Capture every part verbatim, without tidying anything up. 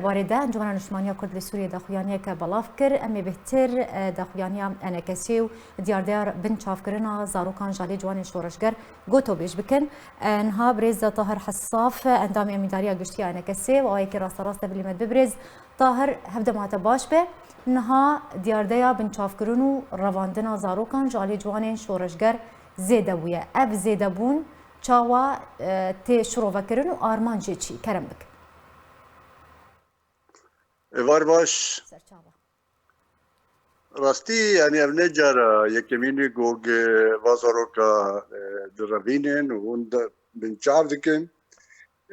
Derbarê de Encûmena Niştimaniya Kurd li Sûriyê daxuyaniyeke belav kir. Em ê bêhtir, e, daxuyaniya E N K S'ê û diyardeya binçavkirina zarokan ji alî ciwanên şoreşger gotobêj bikin. E, niha birêz Tahir Hesaf, endamê Emîndariya Giştî ya E N K S'ê û awayekî rasterast e bilî me dibe. Birêz Tahir, hevdema te baş be. Niha diyardeya binçavkirin û revandina zarokan ji alî ciwanên şoreşger zêde bûye. Ev zêdebûn çawa, e, tê şirovekirin û armanc jê çi? Kerem bike. Êvar baş. Serçava. Rastî, yanî ev ne cara yekemîn e ku, e, va zaroka, e, direvînin û hûn de binçav dikin.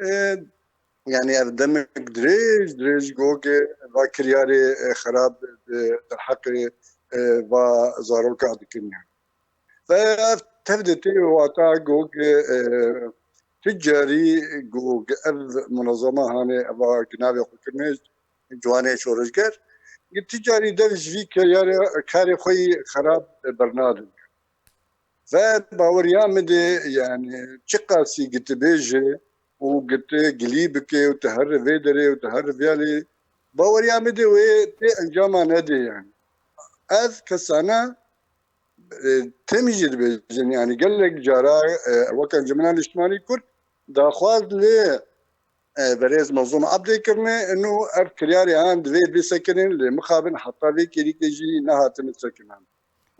E, yanî ev demek dirêj, dirêj ku, e, va kiryarê, e, xerab di derheqê, e, va zaroka dikin. Ve ev tev de tê wata ku, e, tu carî ku ev munezema hanê eva ginavê xwe kirine ciwanê şoreşger, tu carî dev ji vî keyarê, karê xwe yî xerab bernadin. Ve baweriya min de, yanî, çiqasî gitibêje û giti gilî bike û tu her vê derê û tu her vê alî, baweriya min de wê tê encama nede, yanî. Ev kesana, e, temî jî dibêjin, yanî gelek cara, e, wek Encûmena Niştimanî Kurd daxwaz li, e, berêz Mezlûm Ebdê kirine, ino ev kiryarê an divê bisekirin, lê mixabin heta vê kêrîkê jî nehatine sekinan.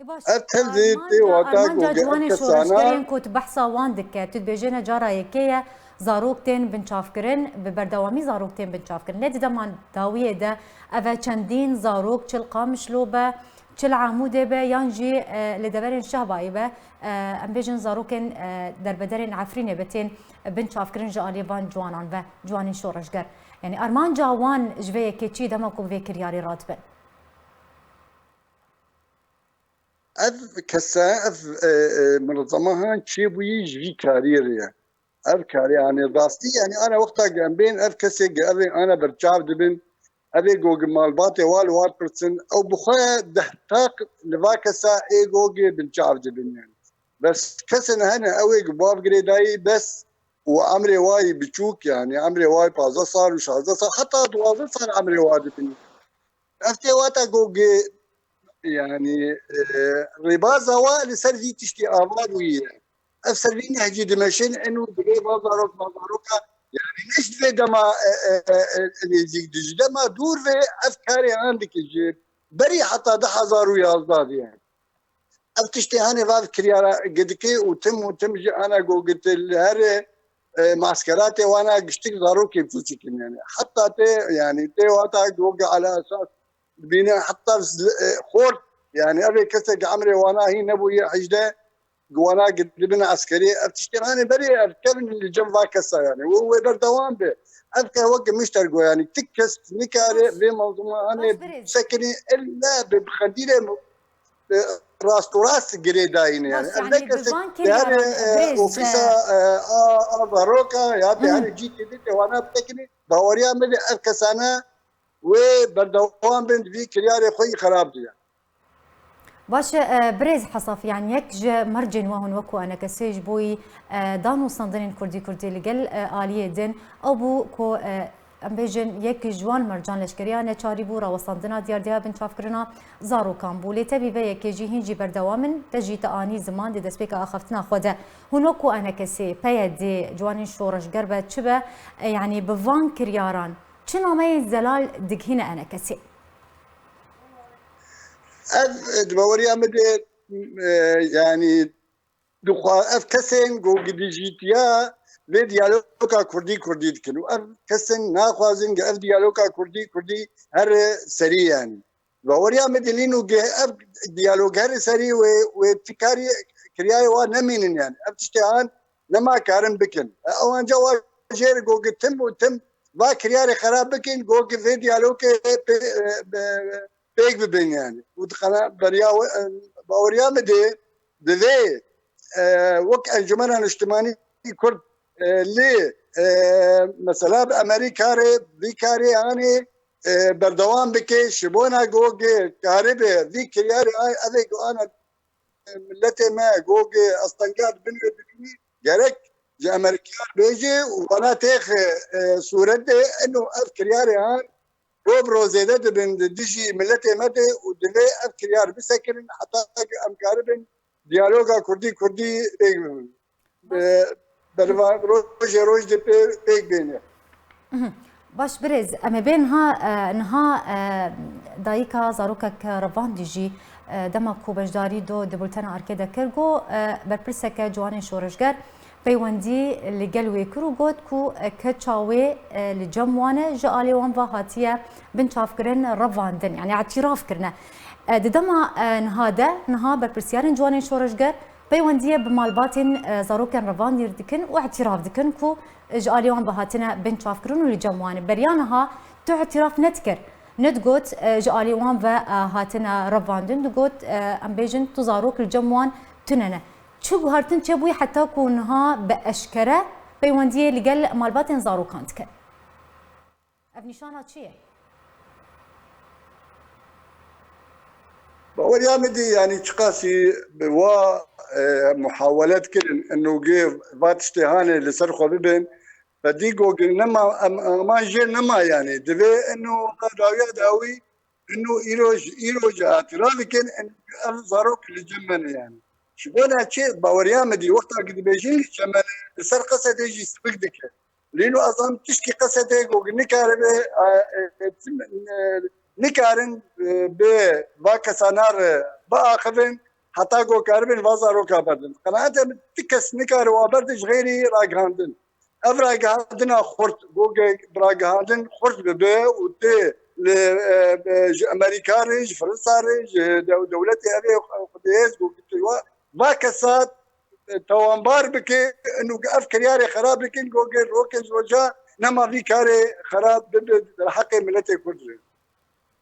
E, baş, ev tev de tê wata armanca ciwanê şoreşgerên ku tu behsa wan dike, tu dibêjene cara yekê ye, zarok tên binçavkirin, bi berdewamî zarok tên binçavkirin. Lê di dema dawiyê de ev e çendîn zarok, çi li Qamişlo be, çi li Amûdê be, yan jî, e, li deverên Şehbayê be, e, em bêjin zarokên, e, derbederên Efrînê be tên binçavkirin ji alî van ciwanan ve, ciwanên şoreşger. Yanî armanca wan ji vê yekê çi dema ku bi vê kiryarê radibin? Ev kese, ev, e, e, munezema han çêbûyî ji vî kariyê re ye. Ev karê, yanî rastî, yanî ana wexta ge em bên, ev kesê ge ev ê ana berçav dibin, ev ê go ge malbatê wa li war pirsin, ew bi xwe deh taq li va kesa ê go ge binçav dibin, yanî. Bes kesên hene, ew ê ge bav girêdayî bes û emrê wa yî biçûk, yanî emrê wa yî pazdeh sal û şazdeh sal, heta duwazdeh sal emrê wa dibin. Ev tê wata go ge, yanî, e, rêbaza wa li ser vî tiştî ava bûye. Ev ser vî nehcî dimeşin, eno divê va zarok, va zaroka, yanî ne ji vê dema, e, e, e, e, nêzîk di, ji dema dûr ve ev karê an dike ji berî heta du hezar û yazdeh de, yanî. Ev tiştê hanê va kiryara gidikê û tim û tim jî ana go gite li her, e, maskeratê wana giştik zarokê biçûk in, yanî. Heta tê, yanî, tê wata go ge ala esas dibîne heta z-, e, xort, yanî, ev ê kesek emrê wana hî nebûye hejdeh, wana dibin eskerî, ev tiştê hanê berê ev kevin li cem va kesa, yanî. Wê, wê berdewam be. Ev ke weke min ji te re got, yanî, ti kes nikare vê mezlûma hanê bisekinî, illa bi, bi xendîrê e, rast û rast girêdayî ne, yanî. Baş, ev ne kesek di herê, e, ofîsa, e, a, a zaroka ya di herê cî tê dê tê wana bisekinî, baweriya min de ev kesane wê berdewam bin di vî kiryarê xwe yî xerab diye. Baş e, birêz Hesaf, yanî yek ji mercên we hûn wekû E N K S'ê ji bo yî, e, danûstandinên kurdî kurdî li gel, e, aliyê din, ew bû ku, e, em bêjin, yek ji wan mercan leşkeriya neçarî bû, rawestandina diyardeya binçavkirina zarokan bû. Lê tevî vê yekê jî hîn jî berdewam in, te jî te anî ziman di destpêka axaftina xwe de. Hûn wekû E N K S'ê, P Y D, ciwanên şoreşger be, çi be, e, yanî bi van kiryaran çi nameyên zelal digihîne E N K S'ê? Ev, e, di baweriya min de, e, yanî, dixwa-, ev kesên ku gidîjîtiya vê diyaloga kurdî kurdî dikin û ev kesên naxwazin ku ev diyaloga kurdî kurdî here serî, yanî. Baweriya min dilîn û ge-, ev diyalog here serî wê, wê ti karî kiryayê wa nemînin, yanî. Ev tiştê an nema karin bikin. E, ew anca wa jêr go ge tim û tim va kiryarê xerab bikin, go ge vê diyalogê pê-, e, be-, pêk bibin, yanî. Û dixana beriya we, e, baweriya min de divê, e, wek Encûmena Niştimanî Kurd, e, lê, e, mesela bi Amerîka re vî karê hanê, e, berdewam bike, ji bona go ge karibe vî kiryarê ay, ev ê go ana miletê me, go ge astengiyat bin ve bibînî, gerek ji Amerîka bêje û wana têxe, e, sûret de, eno ev kiryarê an ro bi ro zêde dibin di dijî miletê me de û divê ev kiryar bisekirin heta ku em karibin diyaloga kurdî kurdî pêk bibin. Baş. E, berva-, rojê roj de pê-, pêk bêne. Mhm. Baş birêz, em ê bê niha, e, niha, e, dayika zarokek revandî jî, e, dema ku beşdarî do di bultena Arkê de kir, got, e, berpirseke ciwanên şoreşger peywendî li gel wê kir û got ku, e, keça wê, e, li cem wan e, ji alî wan ve hatiye binçavkirin, revandin, yanî îtîraf kirine. E, di dema, e, niha de, niha berpirsiyarên ciwanên şoreşger peywendiyê bi malbatên, e, zarokên revandî dikin û îtîraf dikin ku ji alî wan ve hatine binçavkirin û li cem wan e. Beriya niha tu îtîraf nedikir. Nedigot, e, ji alî wan ve, e, hatine revandin, digot, e, em bêjin tu zarok li cem wan tune ne. Çi guhertin çêbûyî heta ku niha bi eşkere peywendiyê li gel malbatên zarokan dike? Ev nîşana çi ye? Baweriya min dî, yanî çiqasî bi wa, e, muhawelet kirin, inu gê va tiştê hanê li ser xwe bibin, ve dî gogin nema, em, eman jê nema, yanî divê inu dawiya dawî, inu îro ji, îro ji hatira dikin, inu ev zarok li cem me ne, yanî. Ji bona çi? Baweriya min dî, wexta ki dibêjin li cem me ne, li ser Qesedê jî sibik dike. Lîno ez am tişkî Qesedê ku nikaribe, e, e, e, nikarin, e, bi va kesana re biaxivin, heta ku karibin va zaroka berdin. Qenaete min ti kes nikare wa berdin ji xêrî ragihandin. Ev ragihandina xurt, ku ge-, ragihandin xurt bibe û tê li, e, e, ji Amerîka re, ji Fransa re, ji dew-, dewletê evê xwedê hêz ku va, va kesa e, tawanbar bike, inu ev kiryarê xerab dikin, ku gê rokê ji roja nema vî karê xerab bibe di heqê miletê Kurd re.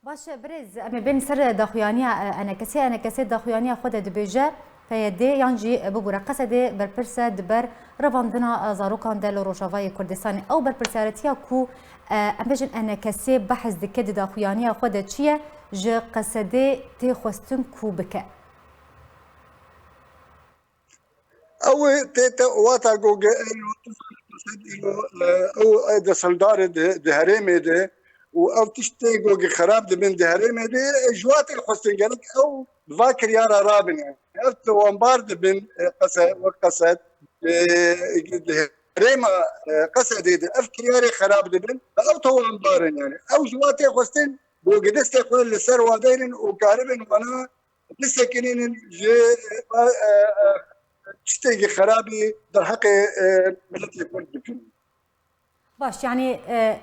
Baş e, birêz, em ê bên ser daxuyaniya, e, ENKSê. ENKSê daxuyaniya xwe de dibêje, P Y D yan jî, e, bibûre, Qesedê berpirs e di ber revandina, e, zarokan de li Rojavayê Kurdistanê. Ew berpirsiyaretiya ku, e, em bêjin ENKSê behs dike di daxuyaniya xwe de çi ye? Ji Qesedê tê xwestin ku bike? Ew ê tê te wata ku ge-, ew, ew, e, desthilatdarê di, di herêmê de û ew tiştê ku ge xerab dibin di herêmê de, e, ji wa tê xwestin gerek ew bi va kiryara rabin. Ev tawanbar dibin, e, qese-, wek Qesed, e, di herêma, e, Qesedê de ev kiryarê xerab dibin, ew tawanbar in yani. Ew ji wa tê xwestin ku ge destê xwe li ser wa deynin û karibin wana bisekinînin ji, e, e, e, tiştekî xerabî derheqê, e, miletê Kurd bikin. Baş, yanî, e,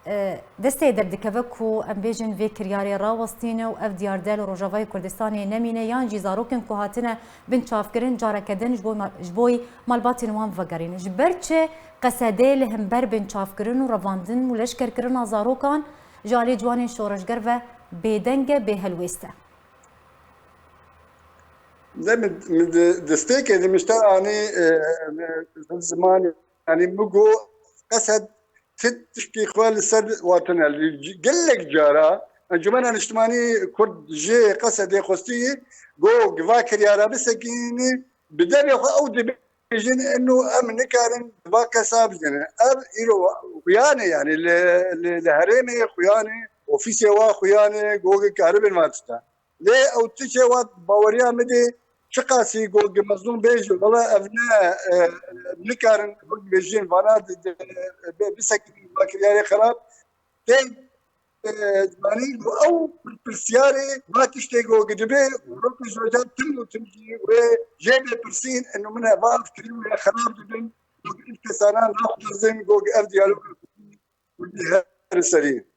e, destê derdikeve ku em bêjin vê kiryarê rawestîne û ev diyarde li Rojavayê Kurdistanê nemîne, yan jî zarokên ku hatine binçavkirin careke din ji bo ma-, ji bo malbatên wan vegerîne. Ji ber çi Qesedê li hember binçavkirin û revandin û leşkerkirina zarokan ji alî ciwanên şoreşger ve bêdeng e, bêhelwêst e? Ne, min, min di, di stêkê de min ji te anî, e, e, zimanê, yanî min got, Qesed ti tişkî xwe li ser watine. Gelek cara Encûmena Niştimanî Kurd ji Qesedê xwestî, got, va kiryara bisekînî, bi devê xwe ew dibêjin, inu em nikarin va kesa bizînin. Ev îro xuyan e, yanî li, li, li herêmê xuyan e, ofîsê wa xuyan e, got, karibin va tişta. Lê ew tiştê wat baweriya min dê çiqasî ku mezlûm bêje, wela ev ne, e, nikarin wek bêjin vana di, di, bi, bisekinin va kiryarê xerab. Tê, e, zanîn ku ew pirsiyarê va tiştê ku dibe û rokê ji roja tim û tim jî wê jê bê pirsîn, eno min e va ev kiryarê xerab dibin, ku ev kesana naxwazin ku ev diyaloga kurdî here serî.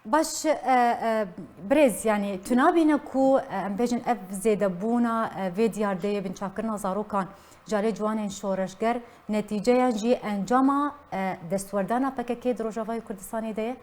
Baş, e, e, birêz, yanî tu nabîne ku, e, em bêjin ev zêdebûna, e, vê diyardeyê binçavkirina zarokan ji alê ciwanên şoreşger netîceya jî encama, e, destwerdana P K K di Rojavayê Kurdistanê de ye?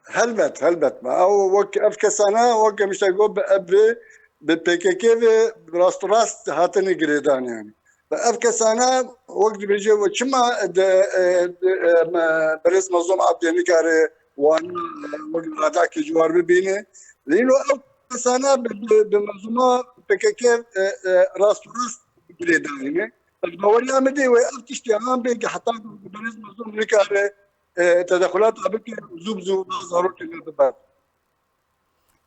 Helbet, helbet. Ma ew wek ev kesana, wek em işte got, bi, bi, bi P K K ve rasterast hatine girêdan yani. Ve ev kesana wek dibêje, we çima de, e, de, e, me, Berêz Mezlûm Ebdê nikare wan, e, wek radakê ciwar bibîne? Lê îno ew kesana bi, bi, bi mezlûma P K K, e, e, rasterast girêdayî ne. Baweriya min dê wê ev tiştê an bê, heta ku berêz Mezlûm nikare, e, tedexulata bike, zû bi zû zarokê me bibe.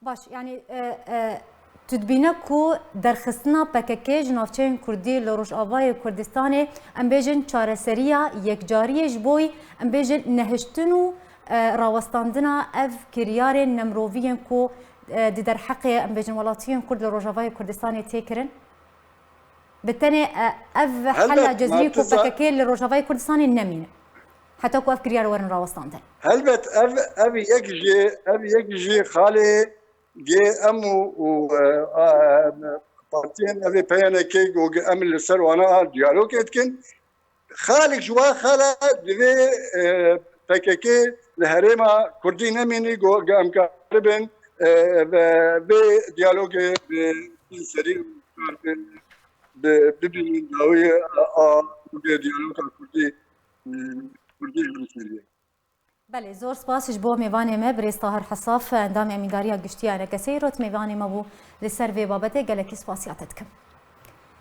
Baş, yanî, e, e, tu dibîne ku derxistina P K K ji navçeyên Kurdî li Rojavayê Kurdistanê, em bêjin çareseriya yekcariyê ji bo, em bêjin nehiştin û, e, rawestandina ev kiryarên nemirovî yên ku, e, di derheqê, em bêjin, welatiyên Kurd li Rojavayê Kurdistanê tê kirin? Bi tenê, e, ev hela cezirî ku P K K li Rojavayê Kurdistanê nemîne. Heta ku ev kiryar werin rawestandin. Helbet ev, ev yek jî, ev yek jî xalê gê em û, û, e, a, partiyên ev ê P Y N K go em li ser wana diyalogê dikin. Xalek ji wan xala divê, e, P K K li herêma Kurdî nemînî go em karibin, e, ve vê diyalogê bi serî bi, bibînin dawiyê a, a, diyaloga Kurdî, e, Kurdî ji serî. Belê, zor spas ji bo mêvanê me, birêz Tahir Hesaf, endamê Emîndariya Giştî ya N K S'ê, îrot mêvanê me bû. Li ser vê babetê gelekî spasiya te dikim.